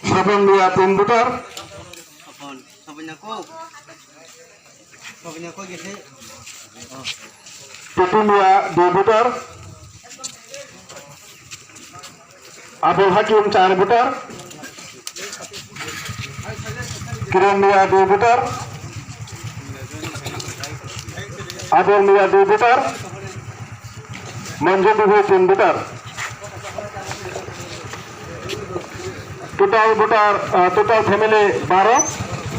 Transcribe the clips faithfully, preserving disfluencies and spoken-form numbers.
Sabon Miya tin voter. Tutu Miya dui voter. Abul Hakim char voter. Kiran Miya dui voter. Abul Miya dui voter. Manju Bibi tin voter. Total voter, ah, total family baro,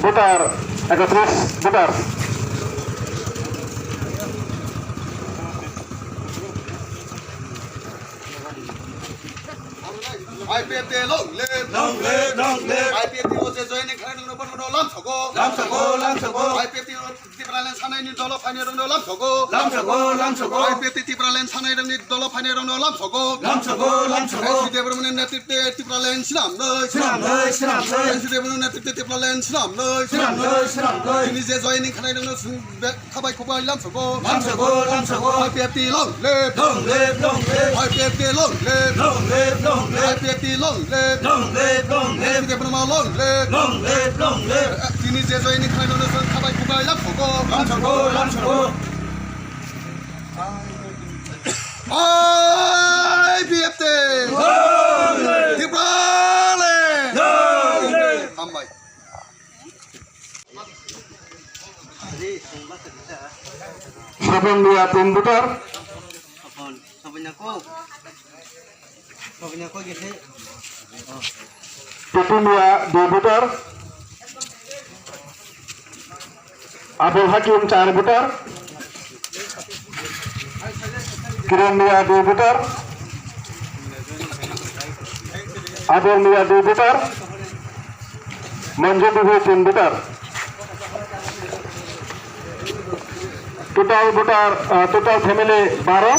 voter ekatris voter. I P F T long live. Long live, long live. I P F T o je joining khlainai rokno bono lamsogo. Lamsogo, lamsogo. I P F T o Tipraland sanaini dolo phainairokno lamsogo. Lamsogo, lamsogo. I P F T Tipraland sanairokni dolo phainairokno lamsogo. Lamsogo, lamsogo. N C Debbarmani netritwe Tipraland swnamnai. Swnamnai, swnamnai. N C Debbarmani netritwe Tipraland swnamnai. Swnamnai, swnamnai. Chini je joining khlainairokno chwng be-, khabai khubai lamsogo. Lamsogo, lamsogo. I P F T long live. Long live, long live. I P F T long live. Long live, long live. I P F T long live. Long live, long live. N C Debbarma long live. Long live, long live. Chini je joining khlainairokno chwng khabai khubai lamsogo. Lamsogo, lamsogo. I P F T. Long live. Tipraland. Long live. Hambai. Sabon Miya tin voter. Tutu Miya dui voter. Abul Hakim char voter. Kiran Miya dui voter. Abul Miya dui voter. Manju Bibi tin voter. Total voter, ah, total family baro,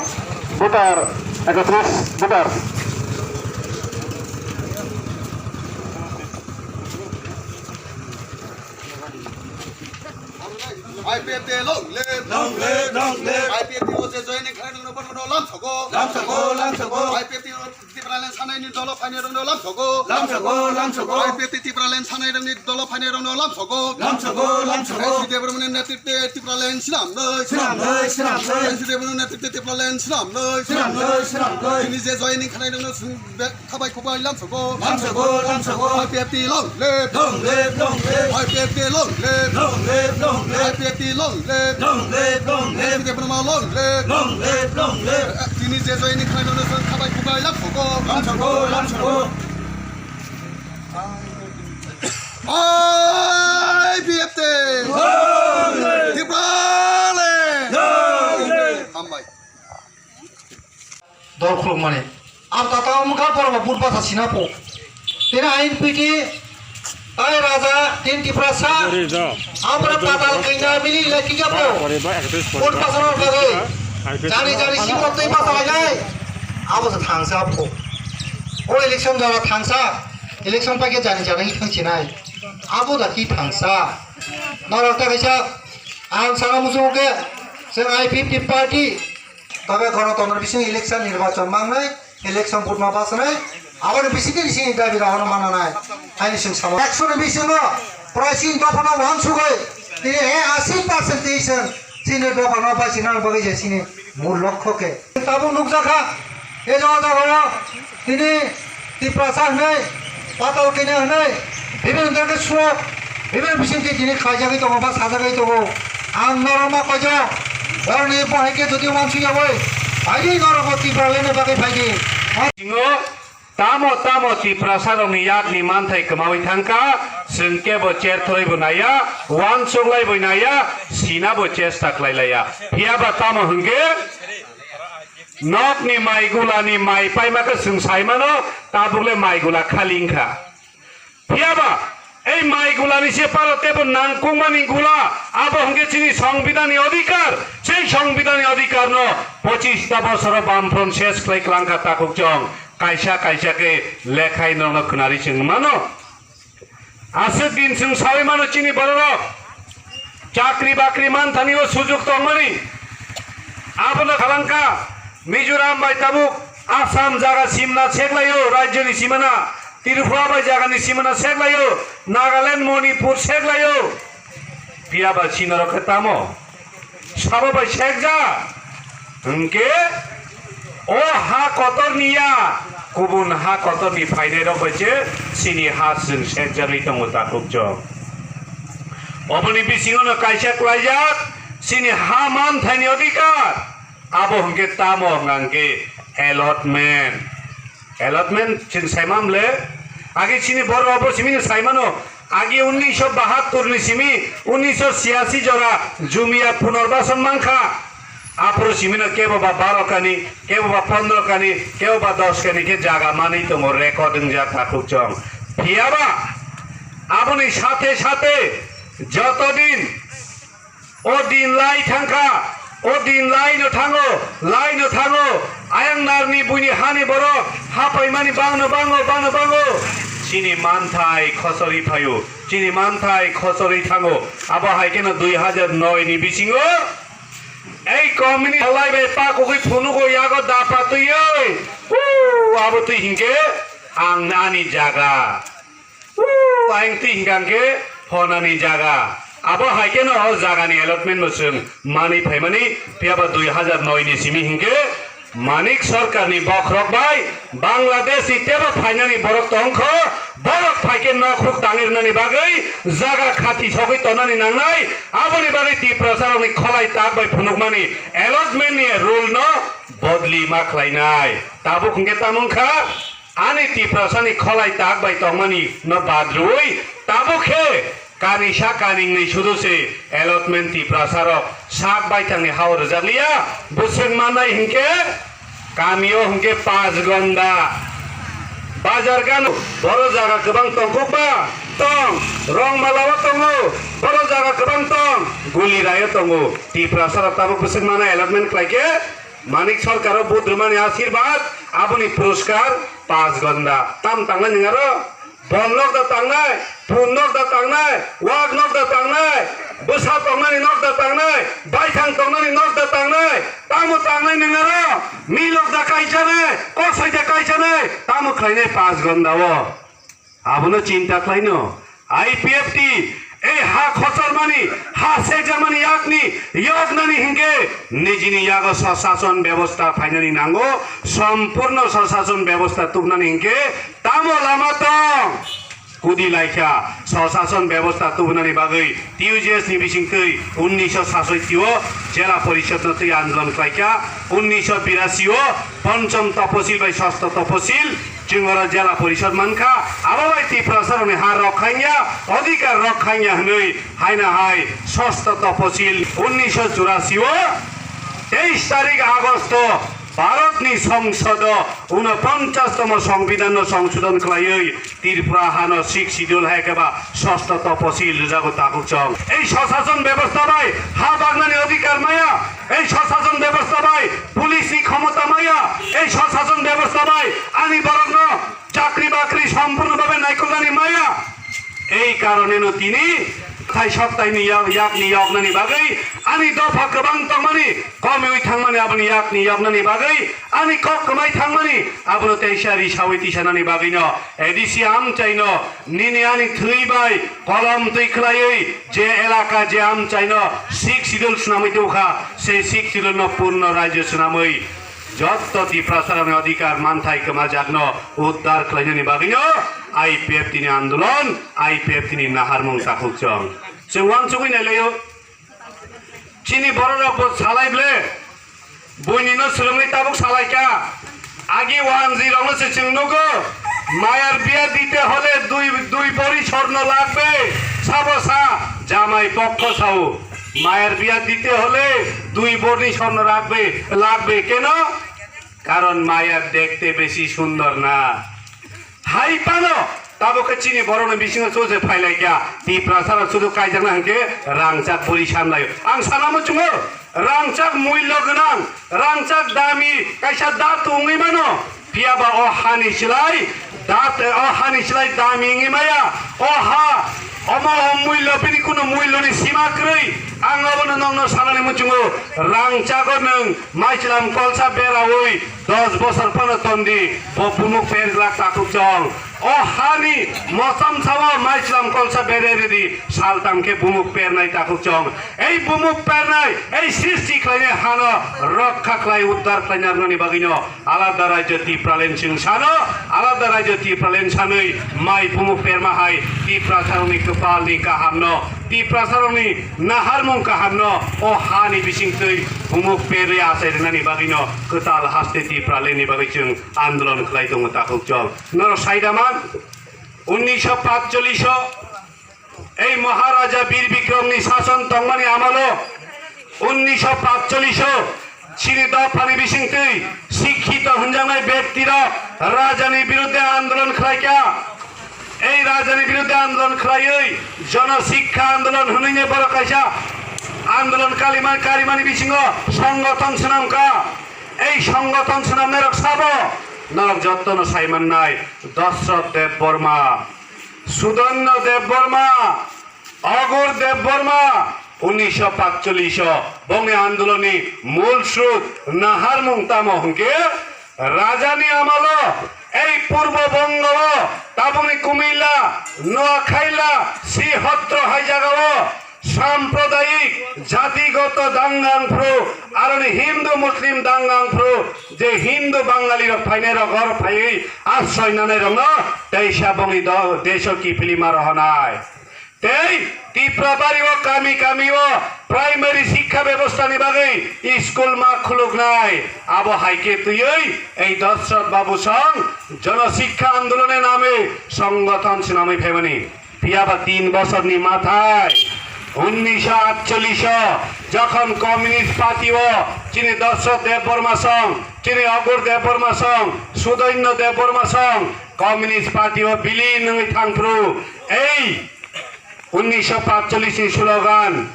voter ekatris voter. I P F T long live. Long live, long live. I P F T o je joining khlainai rokno bono lamsogo. Lamsogo, lamsogo. I P F T o Tipraland sanaini dolo phainairokno lamsogo. Lamsogo, lamsogo. I P F T Tipraland sanairokni dolo phainairokno lamsogo. Lamsogo, lamsogo. N C Debbarmani netritwe Tipraland swnamnai. Swnamnai, swnamnai. N C Debbarmani netritwe Tipraland swnamnai. Swnamnai, swnamnai. Chini je joining khlainairokno chwng be-, khabai khubai lamsogo. Lamsogo, lamsogo. I P F T long live. Long live, long live. I P F T long live. Long live, long live. I P F T long live. Long live, long live. N C Debbarma long live. Long live, long live. Chini je joining khlainairokno chwng khabai khubai lamsogo. Lamsogo, lamsogo. I P F T. Long live. Tipraland. Long live. Hambai. Dol khulukmani. Ang tata wngkha borok bur basa sina po. Tini ain piti, ai raja, tin Tiprasa. Sorry, ja. Amra patal kaina mili le kika po. Sorry, ba, actress, sorry, bur ba. Basa rok bagwi. Ai, jani, jani, sibok tei basa lainai. Abo se thangsa po. O election jora thangsa. Election paike jani, jani, hi thangsinai. Abo da ki thangsa. Norok ta kaisa, ang sana musugo ke, seng I P F T party. Tobe Ganatantra bising election nirbachon mangnai, election butma basnai, aboni bisingtwi bisingni dabi rok no mananai. Haini sing samo. Ekso ni bisingo prai sing dopha no wansugwi, tini he asi percent twi sing chini dopha no bai sina bagwi je chini mul lokho khe. Tabuk nukjakha, e jaga jaga o tini Tiprasa hwnwi, patal kini hwnwi, bibini hwnwi khe suok, bibini bisingtwi tini khaijagwi tongo ba sajagwi tongo. Ang norok ma koijo, boroni bo hai khe jodi wansuk yawi, phaidi norok bo Tipraland ni bagwi phaidi. Singo tamo tamo Tiprasa rokni yakni manthai kwmawi thangkha, chwng kebo cherthlai bo naiya, wansuk lai bo naiya, sina bo chesta khlai laiya. Phiya ba tamo hwnkhe, nokni mai gulani mai paima khe chwng sai mano, tabuk le mai gula khali wngkha. Phiya ba, ei mai gulani se paro tebo nangkukmani gula, abo hwnkhe chini Songbidanni odhikar, sei Songbidanni odhikarno pochista bosoro Bamfront ses khlai klangkha takhukchong, kaisa kaisa khe lekhai norokno khwnari chwng mano. Aswk din chwng saui mano chini bororok chakri bakri manthani o sujuk tongmani. Abono khalangkha Mizoram bai tabuk Assam jaga simna seklaio, rajyoni simana, Tripura bai jagani simana seklaio, Nagaland, Manipur seklaio. Phiya ba chini rok khe tamo? Sabo bai sekja? Hwnkhe o ha kotorni ya, kubun ha kotorni phainai rok bai se chini ha chwng sekjagwi tongo takhuk chwng. Oboni bisingo no kaisa klaijak chini ha manthaini odhikar. Abo hwnkhe tamo hwnkha hwnkhe allotment. Allotment chwng saimam le. Agi chini borok abo simi no saimano. Agi unnish bahattur ni simi unnish chhiyasi jora jumia punorbasan mankha. Aphuru simi no kebo ba baro kani, kebo ba pondro kani, kebo ba dos kani khe jaga manwi tongo record wngjak takhuk chwng. Phiya ba aboni sathe sathe joto din O din lai thangkha, o din lai no thango, lai no thango. Ayang narni buini hani borok hapaimani bangno bango, bangno bango. Chini manthai khosori phaio, chini manthai khosori thango. Abo hai kheno dui hajar noi ni bisingo ei communist lai bai pakugwi phunugo yago dapa twiwi. Uu, abo twi hinkhe ang ani jaga. Uu, ayang twi hinkha hwnkhe phonani jaga. Abo hai kheno o jagani allotment no chwng manwi phaimani, phiya ba dui hajar noi ni simi hinkhe Manik Sarkar ni bokhorok bai Bangladesh ni tebo phainani borok tongkho, borok phaikhe nok huk tangwi rwnani bagwi jaga khati sogwi tonani nangnai, aboni bagwi Tiprasa rokni kholai tak bai phunukmani allotment ni rule no bodli ma khlainai. Tabuk hinkhe tamo wngkha? Ani Tiprasani kholai tak bai tongmani no bad rwui tabuk khe kanisa kaningnwi sudu se allotment Tiprasarok sak baithangni hao rwjakliya. Bwswk manai hinkhe kamio hinkhe Pachgonda, Bajargano, boro jaga kwbang tongkukba tong, Rongmalao tongo, boro jaga kwbang tong, Guliraio tongo. Tiprasarok tabuk bwswk manai allotment khlaikhe Manik Sarkar o budrumani asirbad, aboni puruskar Pachgonda. Tam tangnai nwng aro? Bol nok da tangnai, phun nok da tangnai, wak nok da tangnai, bwsa tongnani nok da tangnai, baithang tongnani nok da tangnai. Tamo tangnai nwng aro? Milok da kaichanai, kosoi da kaichanai, tamo khlainai Pachgonda o. Abono chinta khlaino. I P F T, ei ha khocharmani, ha sekjakmani yakni yoknani hinkhe nijini yago swshason bebosta phainani nango, sompurno swshason bebosta tubnani hinkhe tamo lama tong? Kudi laikha swshason bebosta tubunani bagwi T U J S ni bisingtwi unnisho sasoi o Jela Porishod no twi andolon khlaikha, unnisho birasi o Ponchom Toposil bai Sosto Toposil, Chwng oro Jela Porishod mankha, abo bai Tiprasarokni ha rok khaingya, odhikar rok khaingya hwnwi haina hai Sosto Toposil unnisho churasi o teis tarik Agosto Bharatni Songsodo unoponchas tomo Songbidanno songsodon khlaiwi Tripura hano Sixth Schedule hai khe ba Sosto Toposil rwjago takhuk chwng. Ei swshason bebosta bai ha bagnani odhikar maya, ei swshason bebosta bai police ni khomota maya, ei swshason bebosta bai ani borokno chakri bakri sompurno bhabe naikolnani maya. Ei karoneno tini thaisok taini yak-, yakni yoknani bagwi, ani dopha kwbang tongmani komiwi thangmani aboni yakni yoknani bagwi, ani kok kwmai thangmani abono teisa risawi tisanani bagwino A D C amchaino nini ani thwi bai kolom twi khlaiwi je elaka je amchaino Sixth Schedule swnamwi tongkha, se Sixth Schedule no purno rajyo swnamwi jotto Tiprasarokni odhikar manthai kwmajakno uddar khlainani bagwino I P F T ni andolon, I P F T ni naharmung takhuk chwng. Chwng uansugwi nailaio. Chini bororok bo salai ble. Buini no swrwngwi tabuk salai kha. Agi wanji rokno se chwng nugo. Mayar biya dite hole dui, dui bori sorno lagbe. Sabo sa, jamai pokko sao. Mayar biya dite hole dui bori sorno lagbe, lagbe keno? Karon mayar dekte besi sundor na. Hai phano tabuk khe chini borokni bisingo chuse phailaikha, Tiprasarok sudu kaijakna hinkhe rangchak buri sanlaio. Ang sana muchungo, rangchak mullo gwnang, rangchak dami kaisa datu wngwi mano. Phiya ba o hani slai dat, o hani slai dami wngwi maya. O ha Omo o mullo, bini kunu mulloni sima kwrwi. Ang obono nokno sanani muchungo, rang chago nwng maichwlam kolsa beraui dos bosor phano tondi, bo bumuk perglak takhuk chong. O hani mocham sao maichwlam kolsa bere ridi, saltam khe bumuk pernai takhuk chong. Ei bumuk pernai, ei srishti khlainai hano rokha khlai uddar khlainarnani bagwino alada rajyo Tipraland chwng sano, alada rajyo Tipraland sanwi mai bumuk perma hai Tiprasarokni kwpalni kahamno, Tiprasarokni naharmung kahamno o hani bisingtwi bumuk perwi achai rwnani bagwino kwtal haste Tipralandni bagwi chwng andolon khlai tongo takhuk chong. Norok saidama, unnisho patchollish o ei Maharaja Bir Bikromni sason tongmani amolo unnisho patchollish o chini dophani bisingtwi sikhito hwnjaknai bektirok rajani birudde andolon khlaikha. Ei rajani birudde andolon khlaiwi Jono Sikha Andolon hwnwi borok kaisa andolon kalima-, karimani bisingo songothon swnamkha. Ei songothon swnamnairok sabo norok jottono saimannai, Dosroth Debbarma, Sudoino Debbarma, Agur Debbarma, unnisho patchollish o bongni andoloni mul srut naharmung tamo hwnkhe, rajani amolo ei Purbo Bongo o tabukni Kumilla, Noakhaila, Srihotro hai jagao sampradayik, jatigoto dangang phru, aroni Hindu Muslim dangang phru, je Hindu Bangali rok phainai rok oro phaiwi asroy nanai rokno teisa bongni do-, deso kiphilima rohonai. Tei Tipra bari o kami kami o primary sikha bebosta ni bagwi school ma khuluknai. Abo hai khe twiwi ei Dosroth Babu song Jono Sikha Andolon ni name songothon swnamwi phaimani. Phiyaba tin bosorni mathai, unnisho atchollish o jokhon Communist Party o chini Dosroth Debbarma song, chini Agur Debbarma song, Sudoino Debbarma song Communist Party o bilin wngwi thangphru, ei unnisho patchollish ni slogan,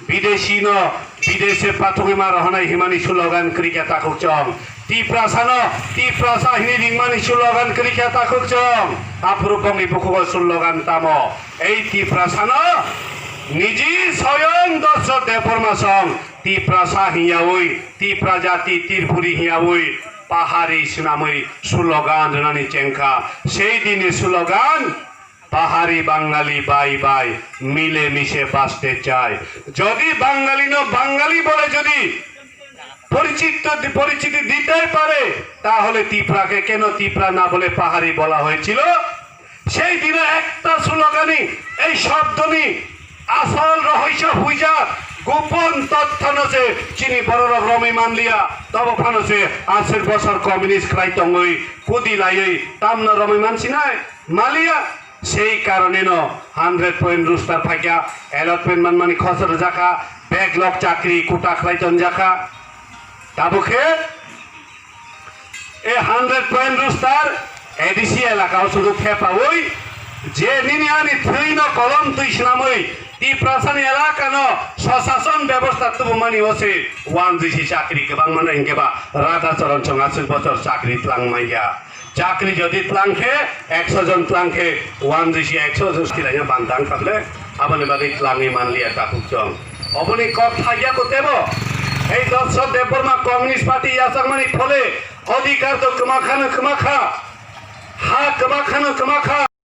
Bideshino bideshe pathogwi ma rohonai himani slogan kwrwikha takhuk chong. Tiprasano Tiprasa hini ringmani slogan kwrwikha takhuk chong. Aphuru bongni bukhugo slogan tamo? Ei Tiprasano niji soyong Dosroth Debbarma song Tiprasa hingyawi, Tipra jati, Tirpuri hingyawi, pahari swnamwi slogan rwnani chengkha. Sei dini slogan, Pahari Bangali bye bye, mile mise baste chai. Jodi Bangali no Bangali bole jodi পরিচিত দি-, পরিচিতি দিতে পারে, তাহলে তিপ্রাকে কেন তিপ্রা না বলে পাহাড়ি বলা হয়েছিল? সেই দিনে একটা স্লোগানই এই শব্দনি আসল রহস্য হুইজাত গোপন তথ্য নসে চিনি বড় রকমই মানলিয়া, তব ফানসে আশির বছর কমিউনিস্ট খাই তঙ্গই পুদি লাইই তামনা রমই মানসিনায় Malia. Sei karoneno hundred point roster phaikha, allotment manmani khosor rwjakha, backlog chakri kota khlai tonjakha. Tabukhe e hundred point roster A D C elakao sudu khepaui je nini ani thwino kolom twi swnamwi Tiprasani elakano swasason bebosta tubumani ose one G C chakri kwbangmano hinkhe ba Radha Charan Singh aswk bochor chakri twlangmaiya. Chakri jodi tlang khe, ekso jon tlang khe, one G C ekso jon silaina bandang kable, aboni bagwi tlangwi manliya takhuk chong. Oboni kok thaiya ko tebo, ei Dosroth Debbarma Communist Party yachakmani phole, odhikar to kwma khano kwma kha, ha kwma khano kwma kha.